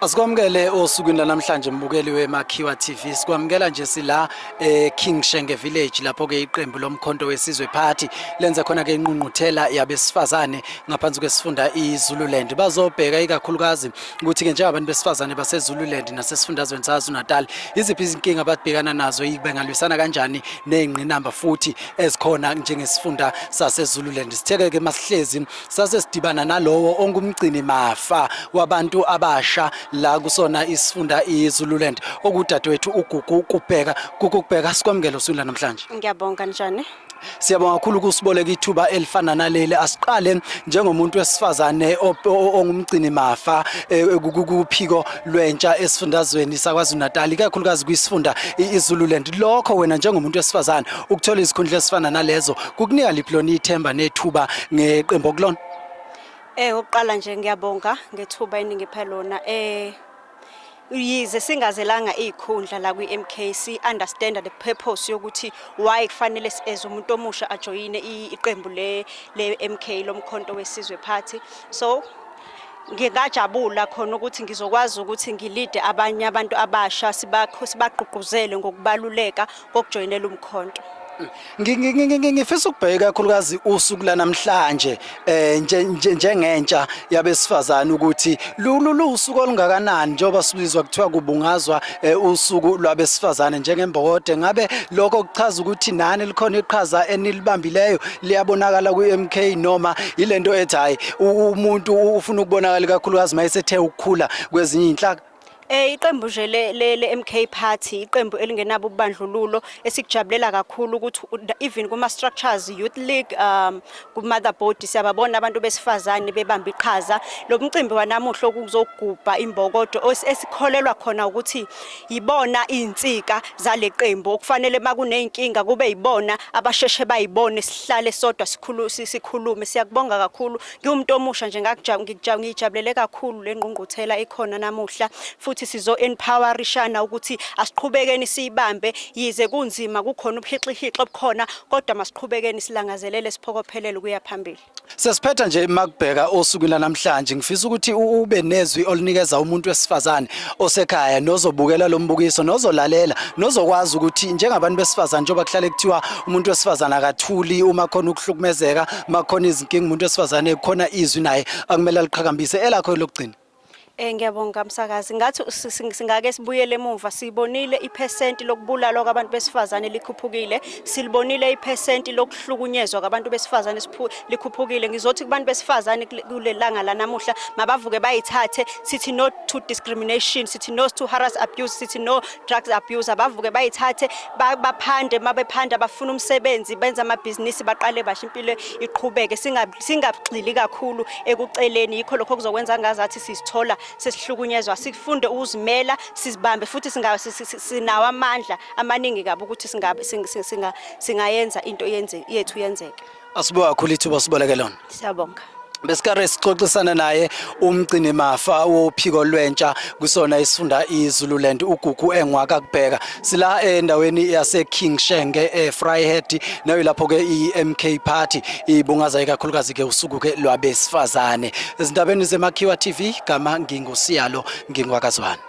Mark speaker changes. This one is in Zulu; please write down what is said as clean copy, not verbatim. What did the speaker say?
Speaker 1: Asikwamukele osukwini lanamhlanje, mbukeli weMakhiwa TV. Sikwamukela nje sila eKing Shenge Village, lapho ke iqembu loMkhonto weSizwe Party lenza khona ke ingqungquthela yabesifazane ngaphansi kwesifunda iZululand. Bazobheka ikakhulukazi ukuthi ke njengabantu besifazane baseZululand nasesifundazweni saKwaZulu-Natal, iziphi izinkinga ababhekana nazo, bengalwisana kanjani nezingqinamba futhi ezikhona njengesifunda saseZululand. Sitheke ke masihlezi sase sidibana nalowo ongumgcini mafa wabantu abasha la kusona isifunda iZululand, okudadewethu uGugu Kubheka. Gugu Kubheka, sikwamukele usula namhlanje.
Speaker 2: Ngiyabonga, njani?
Speaker 1: Siyabonga kakhulu ukusiboleka ithuba elifana naleli. Asiqale njengomuntu wesifazane ongumgcini mafa kuphiko lwentsha esifundazweni saKwaZulu Natal, ikakhulukazi kwisifunda iZululand. Lokho wena njengomuntu wesifazane ukuthola izikhundla ezifana nalezo kukunika liphi lona ithemba nethuba ngeqembu okulona?
Speaker 2: Oqala nje ngiyabonga ngethuba eningipha lona. Yize singazelanga izikhundla la kwi-MK, si understand the purpose yokuthi why kufanele as umuntu omusha ajoyine iqembu le MK, loMkhonto weSizwe Party. So ngingajabula khona ukuthi ngizokwazi ukuthi ngilide abanye abantu abasha, sibagqugquzele ngokubaluleka kokujoyinela umkhonto.
Speaker 1: Ngifisa ukubheka kakhulukazi usuku lanamhlanje njengentsha yabesifazane, ukuthi lusuku olungakanani, njengoba sibizwa kuthiwa kubungazwa usuku lwabesifazane njengembokode. Ngabe lokho kuchaza ukuthi nani likhona iqhaza enilibambileyo, liyabonakala kwi-MK, noma ilento ethi hayi, umuntu ufuna ukubonakala kakhulukazi mayesethe ukukhula kwezinye iy'nhlaka?
Speaker 2: Iqembu nje le MK Party, iqembu elingenabo ubandlululo, esikujabulela kakhulu ukuthi even kuma structures, Youth League, ku mother board, siyababona abantu besifazane bebamba iqhaza. Lo mcimbi wanamuhla okuzogubha imbokodo, esikholelwa khona ukuthi yibona insika zaleqembu, okufanele makuneyinkinga kube yibona abasheshe bayibone, sihlale sodwa sikhulume. Siyakubonga kakhulu. Ngiwumuntu omusha nje, ngijabulele kakhulu le ngqungquthela ikhona namuhla, futhi sizo empowerishana ukuthi asiqhubekeni siyibambe yize kunzima, kukhona ubuhixihixi obukhona, kodwa masiqhubekeni silangazelele, siphokophelele ukuya phambili.
Speaker 1: Sesiphetha nje, makubheka osukwini lanamhlanje, ngifisa ukuthi ube nezwi olunikeza umuntu wesifazane osekhaya nozobukela lo mbukiso, nozolalela, nozokwazi ukuthi njengabantu besifazane, njengoba kuhlale kuthiwa umuntu wesifazane akathuli uma khona ukuhlukumezeka, uma khona izinkinga, umuntu wesifazane kukhona izwi naye akumele aliqhakambise. Elakho lokugcina?
Speaker 2: Ngiyabonga, msakazi. Ngathi singake sibuyele emuva, sibonile iphesenti lokubulalwa kwabantu besifazane likhuphukile. Silibonile iphesenti lokuhlukunyezwa kwabantu besifazane likhuphukile. Ngizothi kubantu besifazane kule langa la namuhla, mabavuke bayithathe. Sithi no to discrimination, sithi no to harass abuse, sithi no drugs abuse. Abavuke bayithathe, baphande, mabephanda bafuna umsebenzi, benza amabhizinisi, baqale basho impilo iqhubeke. Singagxili kakhulu ekuceleni, yikho lokho kuzokwenza ngazathi sizithola sesihlukunyezwa. Sifunde ukuzimela, sizibambe, futhi sinawo amandla amaningi kabi ukuthi singayenza into yethu yenzeke.
Speaker 1: Asibuka kakhulu ithuba siboleke lona.
Speaker 2: Siyabonga.
Speaker 1: Besikare sixoxisana naye umgcini mafa wophiko lwentsha kusona isifunda iZululand, uGugu Engwaka Kubheka. Sila endaweni yase King Shenge eVryheid, nayo lapho ke iMK Party ibungaza ikakhulukazi ke usuku ke lwabesifazane. Ezindabeni zeMakhiwa TV, gama nginguSiyalo, ngingwakazwana.